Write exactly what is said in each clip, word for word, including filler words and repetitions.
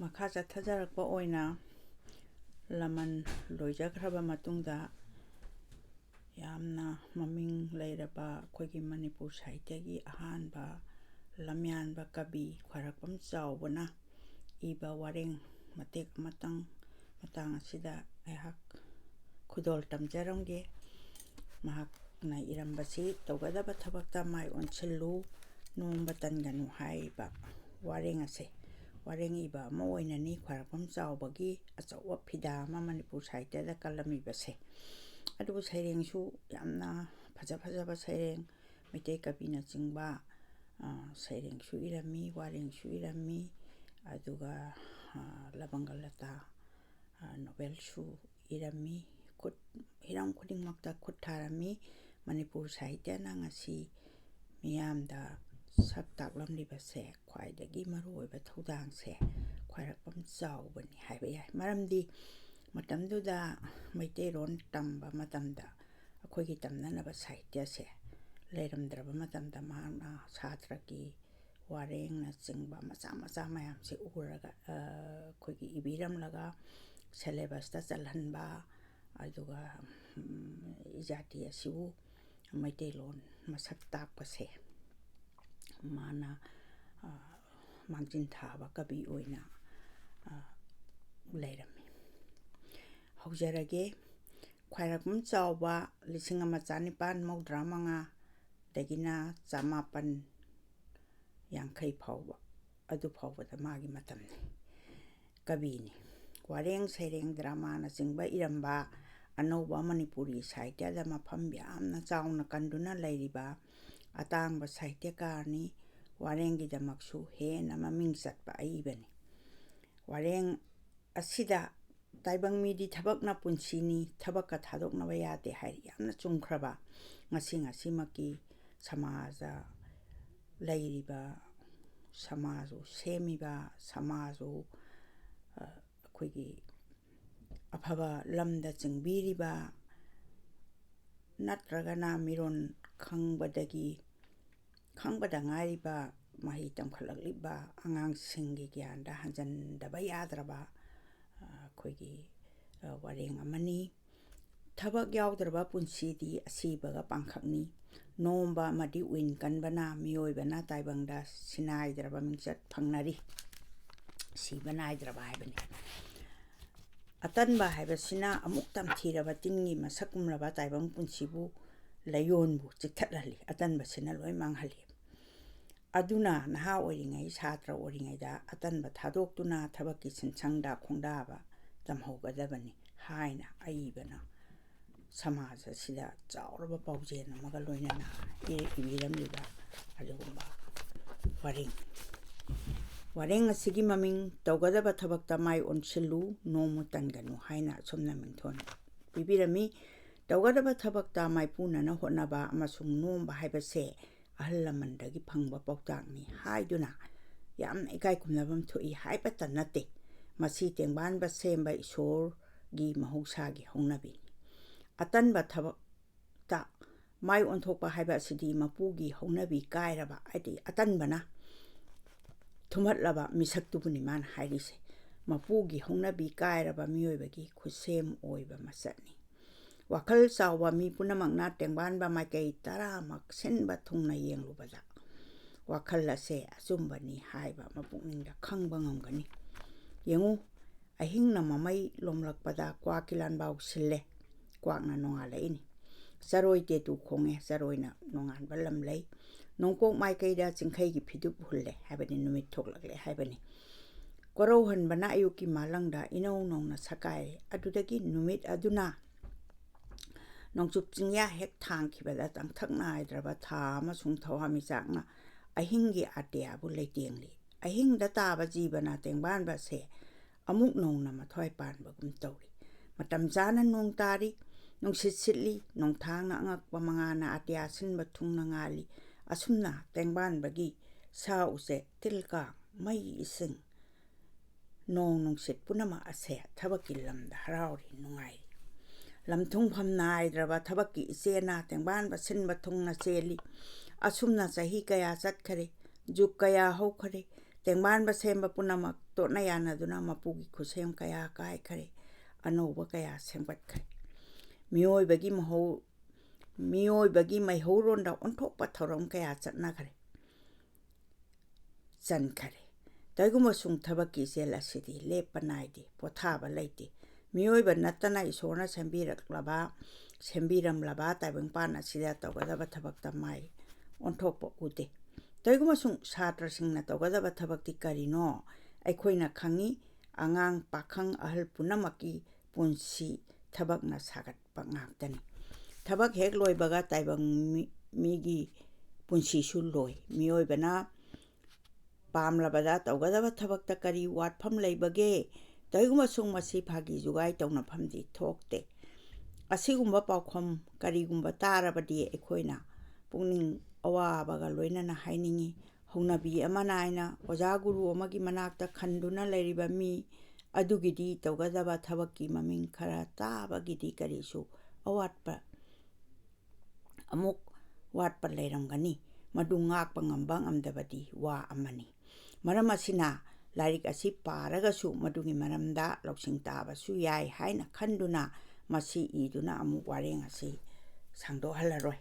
ꯃꯈꯥ ꯆꯠꯊꯖꯔꯛꯄ ꯑꯣꯏꯅ ꯂꯃꯟ ꯂꯣꯏꯖꯈ꯭ꯔꯕ ꯃꯇꯨꯡꯗ ꯌꯥꯝꯅ ꯃꯃꯤꯡ ꯂꯩꯔꯕ ꯑꯩꯈꯣꯏꯒꯤ ꯃꯅꯤꯄꯨꯔ ꯁꯥꯍꯤꯇ꯭ꯌꯒꯤ ꯑꯍꯥꯟꯕ ꯂꯝꯌꯥꯟꯕ ꯀꯕꯤ ꯈ꯭ꯋꯥꯏꯔꯥꯛꯄꯝ ꯆꯥꯎꯕꯅ ꯏꯕ ꯋꯥꯔꯦꯡ ꯃꯇꯦꯛ ꯑꯃꯇꯪ ꯃꯇꯥꯡ ꯑꯁꯤꯗ ꯑꯩꯍꯥꯛ ꯈꯨꯗꯣꯜ ꯇꯝꯖꯔꯝꯒꯦ꯫ ꯃꯍꯥꯛꯅ ꯏꯔꯝꯕꯁꯤ "ꯇꯧꯒꯗꯕ ꯊꯕꯛꯇ ꯃꯥꯏ ꯑꯣꯟꯁꯤꯜꯂꯨ, ꯅꯣꯝꯕ ꯇꯟꯒꯅꯨ" ꯍꯥꯏꯔꯤꯕ ꯋꯥꯔꯦꯡ ꯑꯁꯦ ꯋꯥꯔꯦꯡ ꯏꯕ ꯑꯃ ꯑꯣꯏꯅꯅꯤ ꯈ꯭ꯋꯥꯏꯔꯥꯛꯄꯝ ꯆꯥꯎꯕꯒꯤ ꯑꯆꯧꯕ ꯐꯤꯗꯥ ꯑꯃ ꯃꯅꯤꯄꯨꯔ ꯁꯥꯍꯤꯇ꯭ꯌꯗ ꯀꯜꯂꯝꯃꯤꯕꯁꯦ꯫ ꯑꯗꯨꯕꯨ ꯁꯩꯔꯦꯡꯁꯨ ꯌꯥꯝꯅ ꯐꯖ ꯐꯖꯕ ꯁꯩꯔꯦꯡ, ꯃꯩꯇꯩ ꯀꯕꯤꯅꯆꯤꯡꯕ, ꯑ, ꯁꯩꯔꯦꯡꯁꯨ ꯏꯔꯝꯃꯤ, ꯋꯥꯔꯦꯡꯁꯨ ꯏꯔꯝꯃꯤ, ꯑꯗꯨꯒ, ꯑ, ꯂꯕꯪꯒ ꯂꯇꯥ, ꯑ, ꯅꯣꯕꯦꯜꯁꯨ ꯏꯔꯝꯃꯤ꯫ ꯈꯨꯠ, ꯍꯤꯔꯝ ꯈꯨꯗꯤꯡꯃꯛꯇ ꯈꯨꯠ ꯊꯥꯔꯝꯃꯤ꯫ ꯃꯅꯤꯄꯨꯔ ꯁꯥꯍꯤꯇ꯭ꯌꯅ ꯉꯁꯤ ꯃꯤꯌꯥꯝꯗ ꯁꯛ ꯇꯥꯛꯂꯝꯂꯤꯕꯁꯦ ꯈ꯭ꯋꯥꯏꯗꯒꯤ ꯃꯔꯨꯑꯣꯏꯕ ꯊꯧꯗꯥꯡꯁꯦ ꯈ꯭ꯋꯥꯏꯔꯥꯛꯄꯝ ꯆꯥꯎꯕꯅꯤ ꯍꯥꯏꯕ ꯌꯥꯏ꯫ ꯃꯔꯝꯗꯤ ꯃꯇꯝꯗꯨꯗ ꯃꯩꯇꯩꯂꯣꯟ ꯇꯝꯕ ꯃꯇꯝꯗ ꯑꯩꯈꯣꯏꯒꯤ ꯇꯝꯅꯅꯕ ꯁꯥꯍꯤꯇ꯭ꯌꯁꯦ ꯂꯩꯔꯝꯗ꯭ꯔꯕ ꯃꯇꯝꯗ ꯃꯍꯥꯛꯅ ꯁꯥꯇ꯭ꯔꯒꯤ ꯋꯥꯔꯦꯡꯅꯆꯤꯡꯕ ꯃꯆꯥ ꯃꯆꯥ ꯃꯌꯥꯝꯁꯦ ꯎꯔꯒ, ꯑ, ꯑꯩꯈꯣꯏꯒꯤ ꯏꯕꯤꯔꯝꯂꯒ syllabusꯇ ꯆꯜꯍꯟꯕ, ꯑꯗꯨꯒ, ꯎꯝ, ꯏꯖꯥꯇꯤ ꯑꯁꯤꯕꯨ ꯃꯩꯇꯩꯂꯣꯟ ꯃꯁꯛ ꯇꯥꯛꯄꯁꯦ ꯃꯥꯅ, ꯑ, ꯃꯥꯡꯖꯤꯟ ꯊꯥꯕ ꯀꯕꯤ ꯑꯣꯏꯅ, ꯑ, ꯂꯩꯔꯝꯃꯤ꯫ ꯍꯧꯖꯔꯒꯦ꯫ ꯈ꯭ꯋꯥꯏꯔꯥꯛꯄꯝ ꯆꯥꯎꯕ ꯂꯤꯁꯤꯡ ꯑꯃ ꯆꯅꯤꯄꯥꯟ ꯃꯧꯗ꯭ꯔꯥ ꯃꯉꯥꯗꯒꯤꯅ ꯆꯃꯥꯄꯟ ꯌꯥꯡꯈꯩ ꯐꯥꯎꯕ, ꯑꯗꯨ ꯐꯥꯎꯕꯗ ꯃꯥꯒꯤ ꯃꯇꯝꯅꯤ꯫ ꯀꯕꯤꯅꯤ꯫ ꯋꯥꯔꯦꯡ, ꯁꯩꯔꯦꯡ, dramaꯅꯆꯤꯡꯕ ꯏꯔꯝꯕ ꯑꯅꯧꯕ ꯃꯅꯤꯄꯨꯔꯤ ꯁꯥꯍꯤꯇ꯭ꯌꯗ ꯃꯐꯝ ꯌꯥꯝꯅ ꯆꯥꯎꯅ ꯀꯟꯗꯨꯅ ꯂꯩꯔꯤꯕ ꯑꯇꯥꯡꯕ ꯁꯥꯍꯤꯇ꯭ꯌꯀꯥꯔꯅꯤ꯫ ꯋꯥꯔꯦꯡꯒꯤꯗꯃꯛꯁꯨ ꯍꯦꯟꯅ ꯃꯃꯤꯡ ꯆꯠꯄ ꯑꯏꯕꯅꯤ꯫ ꯋꯥꯔꯦꯡ ꯑꯁꯤꯗ "ꯇꯥꯏꯕꯪ ꯃꯤꯗꯤ ꯊꯕꯛꯅ ꯄꯨꯟꯁꯤꯅꯤ, ꯊꯕꯛꯀ ꯊꯥꯗꯣꯛꯅꯕ ꯌꯥꯗꯦ" ꯍꯥꯏꯔꯤ꯫ ꯌꯥꯝꯅ ꯆꯨꯝꯈ꯭ꯔꯕ, ꯉꯁꯤ ꯉꯁꯤꯃꯛꯀꯤ ꯁꯃꯥꯖ ꯂꯩꯔꯤꯕ, ꯁꯃꯥꯖꯕꯨ ꯁꯦꯝꯃꯤꯕ, ꯁꯃꯥꯖꯕꯨ, ꯑ, ꯑꯩꯈꯣꯏꯒꯤ ꯑꯐꯕ ꯂꯝꯗ ꯆꯤꯡꯕꯤꯔꯤꯕ, ꯅꯠꯇ꯭ꯔꯒꯅ ꯃꯤꯔꯣꯟ ꯈꯪꯕꯗꯒꯤ, ꯈꯪꯕꯗ ꯉꯥꯏꯔꯤꯕ ꯃꯍꯩ ꯇꯝꯈꯠꯂꯛꯂꯤꯕ ꯑꯉꯥꯡꯁꯤꯡꯒꯤ ꯒ꯭ꯌꯥꯟꯗ ꯍꯟꯖꯤꯟꯗꯕ ꯌꯥꯗ꯭ꯔꯕ, ꯑ, ꯑꯩꯈꯣꯏꯒꯤ, ꯑ, ꯋꯥꯔꯦꯡ ꯑꯃꯅꯤ꯫ ꯊꯕꯛ ꯌꯥꯎꯗ꯭ꯔꯕ ꯄꯨꯟꯁꯤꯗꯤ ꯑꯁꯤꯕꯒ ꯄꯥꯡꯈꯛꯅꯤ꯫ ꯅꯣꯝꯕ ꯑꯃꯗꯤ ꯎꯏꯟ ꯀꯟꯕꯅ ꯃꯤꯑꯣꯏꯕꯅ ꯇꯥꯏꯕꯪꯗ ꯁꯤꯅꯥꯏꯗ꯭ꯔꯕ ꯃꯤꯡꯆꯠ ꯐꯪꯅꯔꯤ꯫ ꯁꯤꯕ ꯅꯥꯏꯗ꯭ꯔꯕ ꯍꯥꯏꯕꯅꯤ꯫ ꯑꯇꯟꯕ ꯍꯥꯏꯕꯁꯤꯅ ꯑꯃꯨꯛ ꯇꯝꯊꯤꯔꯕ ꯇꯤꯟꯒꯤ ꯃꯁꯛ ꯀꯨꯝꯂꯕ ꯇꯥꯏꯕꯪ ꯄꯨꯟꯁꯤꯕꯨ, ꯂꯥꯏꯑꯣꯟꯕꯨ ꯆꯤꯛꯊꯠꯍꯜꯂꯤ꯫ ꯑꯇꯟꯕꯁꯤꯅ ꯂꯣꯏ ꯃꯥꯡꯍꯜꯂꯤ꯫ ꯑꯗꯨꯅ ꯅꯍꯥ ꯑꯣꯏꯔꯤꯉꯩ, ꯁꯥꯇ꯭ꯔ ꯑꯣꯏꯔꯤꯉꯩꯗ ꯑꯇꯟꯕ ꯊꯥꯗꯣꯛꯇꯨꯅ ꯊꯕꯛꯀꯤ ꯁꯤꯟꯁꯪꯗ ꯈꯣꯡꯗꯥꯕ ꯇꯝꯍꯧꯒꯗꯕꯅꯤ ꯍꯥꯏꯅ ꯑꯏꯕꯅ ꯁꯃꯥꯖ ꯑꯁꯤꯗ ꯆꯥꯎꯔꯕ ꯄꯥꯎꯖꯦꯜ ꯑꯃꯒ ꯂꯣꯏꯅꯅ ꯏ-, ꯏꯕꯤꯔꯝꯂꯤꯕ ꯑꯗꯨꯒꯨꯝꯕ ꯋꯥꯔꯦꯡ꯫ ꯋꯥꯔꯦꯡ ꯑꯁꯤꯒꯤ ꯃꯃꯤꯡ "ꯇꯧꯒꯗꯕ ꯊꯕꯛꯇ ꯃꯥꯏ ꯑꯣꯟꯁꯤꯜꯂꯨ, ꯅꯣꯡꯃ ꯇꯟꯒꯅꯨ" ꯍꯥꯏꯅ ꯑꯁꯨꯝꯅ ꯃꯤꯡꯊꯣꯟ ꯄꯤꯕꯤꯔꯝꯃꯤ꯫ ꯇꯧꯒꯗꯕ ꯊꯕꯛꯇ ꯃꯥꯏꯄꯨꯅꯅ ꯍꯣꯠꯅꯕ ꯑꯃꯁꯨꯡ ꯅꯣꯝꯕ ꯍꯥꯏꯕꯁꯦ ꯑꯍꯜ ꯂꯃꯟꯗꯒꯤ ꯐꯪꯕ ꯄꯥꯎꯇꯥꯛꯅꯤ ꯍꯥꯏꯗꯨꯅ ꯌꯥꯝꯅ ꯏꯀꯥꯏ ꯈꯨꯝꯅꯐꯝ ꯊꯣꯛꯏ ꯍꯥꯏꯕꯇ ꯅꯠꯇꯦ, ꯃꯁꯤ ꯇꯦꯡꯕꯥꯟꯕ ꯁꯦꯝꯕ ꯏꯁꯣꯔꯒꯤ ꯃꯍꯧꯁꯥꯒꯤ ꯍꯧꯅꯕꯤꯅꯤ꯫ ꯑꯇꯟꯕ ꯊꯕꯛꯇ ꯃꯥꯏ ꯑꯣꯟꯊꯣꯛꯄ ꯍꯥꯏꯕ ꯑꯁꯤꯗꯤ ꯃꯄꯨꯒꯤ ꯍꯧꯅꯕꯤ ꯀꯥꯏꯔꯕ, ꯍꯥꯏꯗꯤ ꯑꯇꯟꯕꯅ ꯊꯨꯝꯍꯠꯂꯕ ꯃꯤꯁꯛꯇꯨꯕꯨꯅꯤ ꯃꯥꯅ ꯍꯥꯏꯔꯤꯁꯦ꯫ ꯃꯄꯨꯒꯤ ꯍꯧꯅꯕꯤ ꯀꯥꯏꯔꯕ ꯃꯤꯑꯣꯏꯕꯒꯤ ꯈꯨꯠꯁꯦꯝ ꯑꯣꯏꯕ ꯃꯁꯛꯅꯤ꯫ ꯋꯥꯈꯜ ꯆꯥꯎꯕ ꯃꯤ ꯄꯨꯝꯅꯃꯛꯅ ꯇꯦꯡꯕꯥꯟꯕ ꯃꯥꯏꯀꯩ ꯇꯔꯥꯃꯛ ꯁꯤꯟꯕ ꯊꯨꯡꯅ ꯌꯦꯡꯂꯨꯕꯗ, ꯋꯥꯈꯜ ꯑꯁꯦ ꯑꯆꯨꯝꯕꯅꯤ ꯍꯥꯏꯕ ꯑꯃ ꯄꯨꯛꯅꯤꯡꯗ ꯈꯪꯕ ꯉꯝꯒꯅꯤ꯫ ꯌꯦꯡꯉꯨ, ꯑꯍꯤꯡꯅ ꯃꯃꯩ ꯂꯣꯝꯂꯛꯄꯗ ꯀ꯭ꯋꯥꯛꯀꯤ ꯂꯥꯟꯕꯥꯎ ꯁꯤꯜꯂꯦ꯫ ꯀ꯭ꯋꯥꯛꯅ ꯅꯣꯡꯉꯥꯜꯂꯛꯏꯅꯤ꯫ ꯆꯔꯣꯏ ꯇꯦꯇꯨ ꯈꯣꯡꯉꯦ꯫ ꯆꯔꯣꯏꯅ ꯅꯣꯡꯉꯥꯟꯕ ꯂꯝ ꯂꯩ꯫ ꯅꯣꯡꯄꯣꯛ ꯃꯥꯏꯀꯩꯗ ꯆꯤꯡꯈꯩꯒꯤ ꯐꯤꯗꯨꯞ ꯍꯨꯜꯂꯦ ꯍꯥꯏꯕꯅꯤ, ꯅꯨꯃꯤꯠ ꯊꯣꯛꯂꯛꯂꯦ ꯍꯥꯏꯕꯅꯤ꯫ ꯀꯣꯔꯧꯍꯟꯕꯅ ꯑꯌꯨꯛꯀꯤ ꯃꯥꯂꯪꯗ ꯏꯅꯧ ꯅꯧꯅ ꯁꯛꯀꯥꯏꯔꯦ꯫ ꯑꯗꯨꯗꯒꯤ ꯅꯨꯃꯤꯠ ꯑꯗꯨꯅ ꯅꯣꯡꯆꯨꯞ ꯆꯤꯡꯌꯥ ꯍꯦꯛ ꯊꯥꯡꯈꯤꯕꯗ ꯇꯪꯊꯛ ꯅꯥꯏꯗ꯭ꯔꯕ ꯊꯥ ꯑꯃꯁꯨꯡ ꯊꯋꯥꯟꯃꯤꯆꯥꯛꯅ ꯑꯍꯤꯡꯒꯤ ꯑꯇꯤꯌꯥꯕꯨ ꯂꯩꯇꯦꯡꯂꯤ꯫ ꯑꯍꯤꯡꯗ ꯇꯥꯕ ꯖꯤꯕꯅ ꯇꯦꯡꯕꯥꯟꯕꯁꯦ ꯑꯃꯨꯛ ꯅꯧꯅ ꯃꯊ꯭ꯋꯥꯏ ꯄꯥꯟꯕꯒꯨꯝ ꯇꯧꯔꯤ꯫ ꯃꯇꯝ ꯆꯥꯅ ꯅꯣꯡ ꯇꯥꯔꯤ, ꯅꯨꯡꯁꯤꯠ ꯁꯤꯠꯂꯤ, ꯅꯣꯡꯊꯥꯡꯅ ꯑꯉꯛꯄ ꯃꯉꯥꯅ ꯑꯇꯤꯌꯥ ꯁꯤꯟꯕ ꯊꯨꯡꯅ ꯉꯥꯜꯂꯤ꯫ ꯑꯁꯨꯝꯅ ꯇꯦꯡꯕꯥꯟꯕꯒꯤ ꯁꯥ ꯎꯆꯦꯛ, ꯇꯤꯜ ꯀꯥꯡ, ꯃꯩ ꯏꯁꯤꯡ, ꯅꯣꯡ ꯅꯨꯡꯁꯤꯠ ꯄꯨꯝꯅꯃꯛ ꯑꯁꯦ ꯊꯕꯛꯀꯤ ꯂꯝꯗ ꯍꯔꯥꯎꯔꯤ, ꯅꯨꯡꯉꯥꯏꯔꯤ꯫ ꯂꯝꯊꯨꯡꯐꯝ ꯅꯥꯏꯗ꯭ꯔꯕ ꯊꯕꯛꯀꯤ ꯏꯆꯦꯅ ꯇꯦꯡꯕꯥꯟꯕ ꯁꯤꯟꯕ ꯊꯨꯡꯅ ꯆꯦꯜꯂꯤ꯫ ꯑꯁꯨꯝꯅ ꯆꯍꯤ ꯀꯌꯥ ꯆꯠꯈꯔꯦ꯫ ꯖꯨꯒ ꯀꯌꯥ ꯍꯧꯈꯔꯦ꯫ ꯇꯦꯡꯕꯥꯟꯕ ꯁꯦꯝꯕ ꯄꯨꯝꯅꯃꯛ ꯇꯣꯠꯅ ꯌꯥꯅꯗꯨꯅ ꯃꯄꯨꯒꯤ ꯈꯨꯠꯁꯦꯝ ꯀꯌꯥ ꯀꯥꯏꯈꯔꯦ꯫ ꯑꯅꯧꯕ ꯀꯌꯥ ꯁꯦꯝꯒꯠꯈ꯭ꯔꯦ꯫ ꯃꯤꯑꯣꯏꯕꯒꯤ ꯃꯍꯧ-, ꯃꯤꯑꯣꯏꯕꯒꯤ ꯃꯩꯍꯧꯔꯣꯟꯗ ꯑꯣꯟꯊꯣꯛꯄ ꯊꯧꯔꯝ ꯀꯌꯥ ꯆꯠꯅꯈꯔꯦ, ꯆꯟꯈꯔꯦ꯫ ꯇꯧꯏꯒꯨꯝꯕꯁꯨꯡ ꯊꯕꯛꯀꯤ ꯏꯆꯦꯜ ꯑꯁꯤꯗꯤ ꯂꯦꯞꯄ ꯅꯥꯏꯗꯦ, ꯄꯣꯊꯥꯕ ꯂꯩꯇꯦ꯫ ꯃꯤꯑꯣꯏꯕ ꯅꯠꯇꯅ ꯏꯁꯣꯔꯅ ꯁꯦꯝꯕꯤꯔꯛꯂꯕ, ꯁꯦꯝꯕꯤꯔꯝꯂꯕ ꯇꯥꯏꯕꯪꯄꯥꯟ ꯑꯁꯤꯗ ꯇꯧꯒꯗꯕ ꯊꯕꯛꯇ ꯃꯥꯏ ꯑꯣꯟꯊꯣꯛꯄ ꯎꯗꯦ꯫ ꯇꯧꯏꯒꯨꯝꯕꯁꯨꯡ ꯁꯥꯇ꯭ꯔꯁꯤꯡꯅ ꯇꯧꯒꯗꯕ ꯊꯕꯛꯇꯤ ꯀꯔꯤꯅꯣ? ꯑꯩꯈꯣꯏꯅ ꯈꯪꯏ, ꯑꯉꯥꯡ, ꯄꯥꯈꯪ, ꯑꯍꯜ ꯄꯨꯝꯅꯃꯛꯀꯤ ꯄꯨꯟꯁꯤ ꯊꯕꯛꯅ ꯁꯥꯒꯠꯄ ꯉꯥꯛꯇꯅꯤ꯫ ꯊꯕꯛ ꯍꯦꯛ ꯂꯣꯏꯕꯒ ꯇꯥꯏꯕꯪ ꯃꯤ-, ꯃꯤꯒꯤ ꯄꯨꯟꯁꯤꯁꯨ ꯂꯣꯏ꯫ ꯃꯤꯑꯣꯏꯕꯅ ꯄꯥꯝꯂꯕꯗ ꯇꯧꯒꯗꯕ ꯊꯕꯛꯇ ꯀꯔꯤ ꯋꯥꯠꯐꯝ ꯂꯩꯕꯒꯦ? ꯇꯧꯏꯒꯨꯝꯕꯁꯨꯡ ꯃꯁꯤ ꯐꯥꯒꯤ ꯖꯨꯒꯥꯏ ꯇꯧꯅꯐꯝꯗꯤ ꯊꯣꯛꯇꯦ꯫ ꯑꯁꯤꯒꯨꯝꯕ ꯄꯥꯎꯈꯨꯝ ꯀꯔꯤꯒꯨꯝꯕ ꯇꯥꯔꯕꯗꯤ ꯑꯩꯈꯣꯏꯅ ꯄꯨꯛꯅꯤꯡ ꯑꯋꯥꯕꯒ ꯂꯣꯏꯅꯅ ꯍꯥꯏꯅꯤꯡꯏ, ꯍꯧꯅꯕꯤ ꯑꯃ ꯅꯥꯏꯅ ꯑꯣꯖꯥ ꯒꯨꯔꯨ ꯑꯃꯒꯤ ꯃꯅꯥꯛꯇ ꯈꯟꯗꯨꯅ ꯂꯩꯔꯤꯕ ꯃꯤ ꯑꯗꯨꯒꯤꯗꯤ ꯇꯧꯒꯗꯕ ꯊꯕꯛꯀꯤ ꯃꯃꯤꯡ ꯈꯔ ꯇꯥꯕꯒꯤꯗꯤ ꯀꯔꯤꯁꯨ ꯑꯋꯥꯠꯄ ꯑꯃꯨꯛ ꯋꯥꯠꯄ ꯂꯩꯔꯝꯒꯅꯤ꯫ ꯃꯗꯨ ꯉꯥꯛꯄ ꯉꯝꯕ ꯉꯝꯗꯕꯗꯤ ꯋꯥ ꯑꯃꯅꯤ꯫ ꯃꯔꯝ ꯑꯁꯤꯅ ꯂꯥꯏꯔꯤꯛ ꯑꯁꯤ ꯄꯥꯔꯒꯁꯨ ꯃꯗꯨꯒꯤ ꯃꯔꯝꯗ ꯂꯧꯁꯤꯡ ꯇꯥꯕꯁꯨ ꯌꯥꯏ ꯍꯥꯏꯅ ꯈꯟꯗꯨꯅ ꯃꯁꯤ ꯏꯗꯨꯅ ꯑꯃꯨꯛ ꯋꯥꯔꯦꯡ ꯑꯁꯤ ꯁꯥꯡꯗꯣꯛꯍꯜꯂꯔꯣꯏ꯫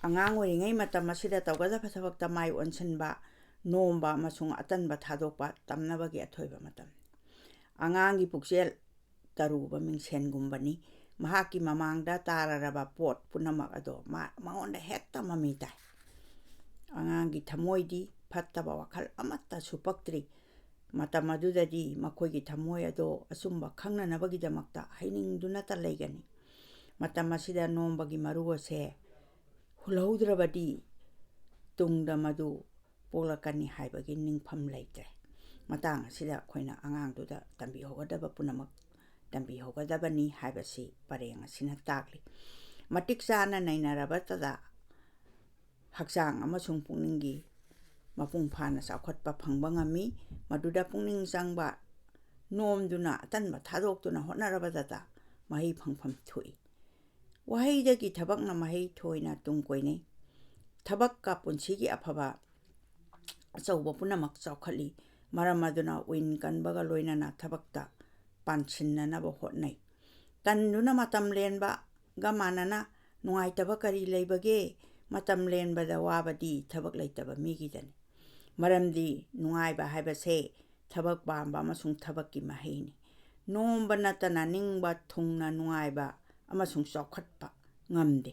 ꯑꯉꯥꯡ ꯑꯣꯏꯔꯤꯉꯩ ꯃꯇꯝ ꯑꯁꯤꯗ ꯇꯧꯒꯗꯕ ꯊꯕꯛꯇ ꯃꯥꯏ ꯑꯣꯟꯁꯤꯟꯕ, ꯅꯣꯝꯕ ꯑꯃꯁꯨꯡ ꯑꯇꯟꯕ ꯊꯥꯗꯣꯛꯄ ꯇꯝꯅꯕꯒꯤ ꯑꯊꯣꯏꯕ ꯃꯇꯝꯅꯤ꯫ ꯑꯉꯥꯡꯒꯤ ꯄꯨꯛꯆꯦꯜ ꯇꯔꯨꯕ ꯃꯤꯡꯁꯦꯟꯒꯨꯝꯕꯅꯤ꯫ ꯃꯍꯥꯛꯀꯤ ꯃꯃꯥꯡꯗ ꯇꯥꯔꯔꯕ ꯄꯣꯠ ꯄꯨꯝꯅꯃꯛ ꯑꯗꯣ ꯃꯥ, ꯃꯉꯣꯟꯗ ꯍꯦꯛꯇ ꯃꯃꯤ ꯇꯥꯏ꯫ ꯑꯉꯥꯡꯒꯤ ꯊꯃꯣꯏꯗꯤ ꯐꯠꯇꯕ ꯋꯥꯈꯜ ꯑꯃꯠꯇꯁꯨ ꯄꯛꯇ꯭ꯔꯤ꯫ ꯃꯇꯝ ꯑꯗꯨꯗꯗꯤ ꯃꯈꯣꯏꯒꯤ ꯊꯃꯣꯏ ꯑꯗꯣ ꯑꯆꯨꯝꯕ ꯈꯪꯅꯅꯕꯒꯤꯗꯃꯛꯇ ꯍꯩꯅꯤꯡꯗꯨꯅꯇ ꯂꯩꯒꯅꯤ꯫ ꯃꯇꯝ ꯑꯁꯤꯗ ꯅꯣꯝꯕꯒꯤ ꯃꯔꯨ ꯑꯁꯦ ꯍꯨꯜꯍꯧꯗ꯭ꯔꯕꯗꯤ ꯇꯨꯡꯗ ꯃꯗꯨ ꯄꯣꯛꯂꯛꯀꯅꯤ ꯍꯥꯏꯕꯒꯤ ꯅꯤꯡꯐꯝ ꯂꯩꯇ꯭ꯔꯦ꯫ ꯃꯇꯥꯡ ꯑꯁꯤꯗ ꯑꯩꯈꯣꯏꯅ ꯑꯉꯥꯡꯗꯨꯗ ꯇꯝꯕꯤꯍꯧꯒꯗꯕ ꯄꯨꯝꯅꯃꯛ ꯇꯝꯕꯤꯍꯧꯒꯗꯕꯅꯤ ꯍꯥꯏꯕꯁꯤ ꯄꯔꯦꯡ ꯑꯁꯤꯅ ꯇꯥꯛꯂꯤ꯫ ꯃꯇꯤꯛ ꯆꯥꯅ ꯅꯩꯅꯔꯕꯇꯗ ꯍꯛꯆꯥꯡ ꯑꯃꯁꯨꯡ ꯄꯨꯛꯅꯤꯡꯒꯤ ꯃꯄꯨꯡ ꯐꯥꯅ ꯆꯥꯎꯈꯠꯄ ꯐꯪꯕ ꯉꯝꯃꯤ꯫ ꯃꯗꯨꯗ ꯄꯨꯛꯅꯤꯡ ꯆꯪꯕ, ꯅꯣꯝꯗꯨꯅ ꯑꯇꯟꯕ ꯊꯥꯗꯣꯛꯇꯨꯅ ꯍꯣꯠꯅꯔꯕꯗꯇ ꯃꯍꯩ ꯐꯪꯐꯝ ꯊꯣꯛꯏ꯫ ꯋꯥꯍꯩꯗꯒꯤ ꯊꯕꯛꯅ ꯃꯍꯩ ꯊꯣꯏꯅ ꯇꯨꯡ ꯀꯣꯏꯅꯩ꯫ ꯊꯕꯛꯀ ꯄꯨꯟꯁꯤꯒꯤ ꯑꯐꯕ ꯑꯆꯧꯕ ꯄꯨꯝꯅꯃꯛ ꯆꯥꯎꯈꯠꯂꯤ꯫ ꯃꯔꯝ ꯑꯗꯨꯅ ꯋꯤꯟ ꯀꯟꯕꯒ ꯂꯣꯏꯅꯅ ꯊꯕꯛꯇ ꯄꯥꯟꯁꯤꯟꯅꯅꯕ ꯍꯣꯠꯅꯩ꯫ ꯇꯟꯗꯨꯅ ꯃꯇꯝ ꯂꯦꯟꯕꯒ ꯃꯥꯟꯅꯅ ꯅꯨꯡꯉꯥꯏꯇꯕ ꯀꯔꯤ ꯂꯩꯕꯒꯦ? ꯃꯇꯝ ꯂꯦꯟꯕꯗ ꯋꯥꯕꯗꯤ ꯊꯕꯛ ꯂꯩꯇꯕ ꯃꯤꯒꯤꯗꯅꯤ꯫ ꯃꯔꯝꯗꯤ ꯅꯨꯡꯉꯥꯏꯕ ꯍꯥꯏꯕꯁꯦ ꯊꯕꯛ ꯄꯥꯝꯕ ꯑꯃꯁꯨꯡ ꯊꯕꯛꯀꯤ ꯃꯍꯩꯅꯤ꯫ ꯅꯣꯝꯕ ꯅꯠꯇꯅ ꯅꯤꯡꯕ ꯊꯨꯡꯅ ꯅꯨꯡꯉꯥꯏꯕ ꯑꯃꯁꯨꯡ ꯆꯥꯎꯈꯠꯄ ꯉꯝꯗꯦ꯫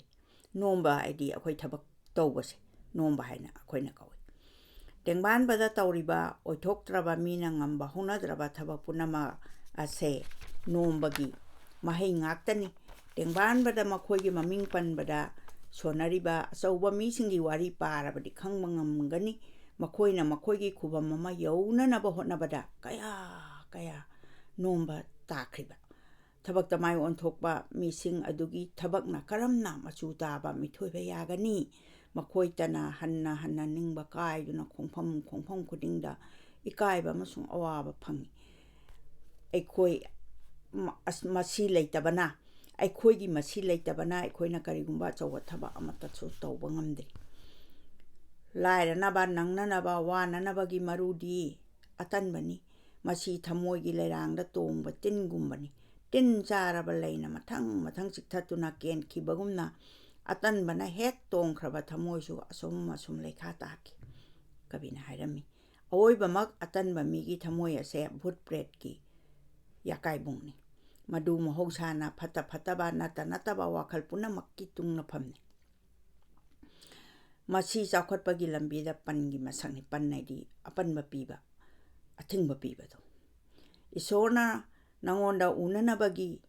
ꯅꯣꯝꯕ ꯍꯥꯏꯗꯤ ꯑꯩꯈꯣꯏ ꯊꯕꯛ ꯇꯧꯕꯁꯦ ꯅꯣꯝꯕ ꯍꯥꯏꯅ ꯑꯩꯈꯣꯏꯅ ꯀꯧꯏ꯫ ꯇꯦꯡꯕꯥꯟꯕꯗ ꯇꯧꯔꯤꯕ ꯑꯣꯏꯊꯣꯛꯇ꯭ꯔꯕ ꯃꯤꯅ ꯉꯝꯕ ꯍꯧꯅꯗ꯭ꯔꯕ ꯊꯕꯛ ꯄꯨꯝꯅꯃꯛ ꯑꯁꯦ ꯅꯣꯝꯕꯒꯤ ꯃꯍꯩ ꯉꯥꯛꯇꯅꯤ꯫ ꯇꯦꯡꯕꯥꯟꯕꯗ ꯃꯈꯣꯏꯒꯤ ꯃꯃꯤꯡ ꯄꯟꯕꯗ ꯁꯣꯟꯅꯔꯤꯕ ꯑꯆꯧꯕ ꯃꯤꯁꯤꯡꯒꯤ ꯋꯥꯔꯤ ꯄꯥꯔꯕꯗꯤ ꯈꯪꯕ ꯉꯝꯒꯅꯤ꯫ ꯃꯈꯣꯏꯅ ꯃꯈꯣꯏꯒꯤ ꯈꯨꯕꯝ ꯑꯃ ꯌꯧꯅꯅꯕ ꯍꯣꯠꯅꯕꯗ ꯀꯌꯥ ꯀꯌꯥ ꯅꯣꯝꯕ ꯇꯥꯈ꯭ꯔꯤꯕ꯫ ꯊꯕꯛꯇ ꯃꯥꯏ ꯑꯣꯟꯊꯣꯛꯄ ꯃꯤꯁꯤꯡ ꯑꯗꯨꯒꯤ ꯊꯕꯛꯅ ꯀꯔꯝꯅ ꯃꯆꯨ ꯇꯥꯕ ꯃꯤꯊꯣꯏꯕ ꯌꯥꯒꯅꯤ? ꯃꯈꯣꯏꯇꯅ ꯍꯟꯅ ꯍꯟꯅ ꯅꯤꯡꯕ ꯀꯥꯏꯗꯨꯅ ꯈꯣꯡꯐꯝ ꯈꯣꯡꯐꯝ ꯈꯨꯗꯤꯡꯗ ꯏꯀꯥꯏꯕ ꯑꯃꯁꯨꯡ ꯑꯋꯥꯕ ꯐꯪꯏ꯫ ꯑꯩꯈꯣꯏ ꯃ-, ꯑꯁ-, ꯃꯁꯤ ꯂꯩꯇꯕꯅ, ꯑꯩꯈꯣꯏꯒꯤ ꯃꯁꯤ ꯂꯩꯇꯕꯅ ꯑꯩꯈꯣꯏꯅ ꯀꯔꯤꯒꯨꯝꯕ ꯑꯆꯧꯕ ꯊꯕꯛ ꯑꯃꯠꯇꯁꯨ ꯇꯧꯕ ꯉꯝꯗ꯭ꯔꯤ꯫ ꯂꯥꯏꯔꯅꯕ, ꯅꯪꯅꯅꯕ, ꯋꯥꯅꯅꯕꯒꯤ ꯃꯔꯨꯗꯤ ꯑꯇꯟꯕꯅꯤ꯫ ꯃꯁꯤ ꯊꯃꯣꯏꯒꯤ ꯂꯩꯔꯥꯡꯗ ꯇꯣꯡꯕ ꯇꯤꯟꯒꯨꯝꯕꯅꯤ꯫ ꯇꯤꯟ ꯆꯥꯔꯕ ꯂꯩꯅ ꯃꯊꯪ ꯃꯊꯪ ꯆꯤꯛꯊꯠꯇꯨꯅ ꯀꯦꯟꯈꯤꯕꯒꯨꯝꯅ ꯑꯇꯟꯕꯅ ꯍꯦꯛ ꯇꯣꯡꯈ꯭ꯔꯕ ꯊꯃꯣꯏꯁꯨ ꯑꯁꯨꯝ ꯑꯁꯨꯝ ꯂꯩꯈꯥ ꯇꯥꯈꯤ꯫ ꯀꯕꯤꯅ ꯍꯥꯏꯔꯝꯃꯤ, "ꯑꯋꯣꯏꯕꯃꯛ ꯑꯇꯟꯕ ꯃꯤꯒꯤ ꯊꯃꯣꯏ ꯑꯁꯦ ꯚꯨꯠ ꯄ꯭ꯔꯦꯠꯀꯤ ꯌꯥꯀꯥꯏꯕꯨꯡꯅꯤ꯫ ꯃꯗꯨ ꯃꯍꯧꯁꯥꯅ ꯐꯠꯇ ꯐꯠꯇꯕ, ꯅꯠꯇ ꯅꯠꯇꯕ ꯋꯥꯈꯜ ꯄꯨꯝꯅꯃꯛꯀꯤ ꯇꯨꯡꯅꯐꯝꯅꯤ꯫" ꯃꯁꯤ ꯆꯥꯎꯈꯠꯄꯒꯤ ꯂꯝꯕꯤꯗ ꯄꯟꯒꯤ ꯃꯁꯛꯅꯤ꯫ ꯄꯟ ꯍꯥꯏꯗꯤ ꯑꯄꯟꯕ ꯄꯤꯕ, ꯑꯊꯤꯡꯕ ꯄꯤꯕꯗꯣ꯫ ꯏꯁꯣꯔꯅ ꯅꯉꯣꯟꯗ ꯎꯅꯅꯕꯒꯤ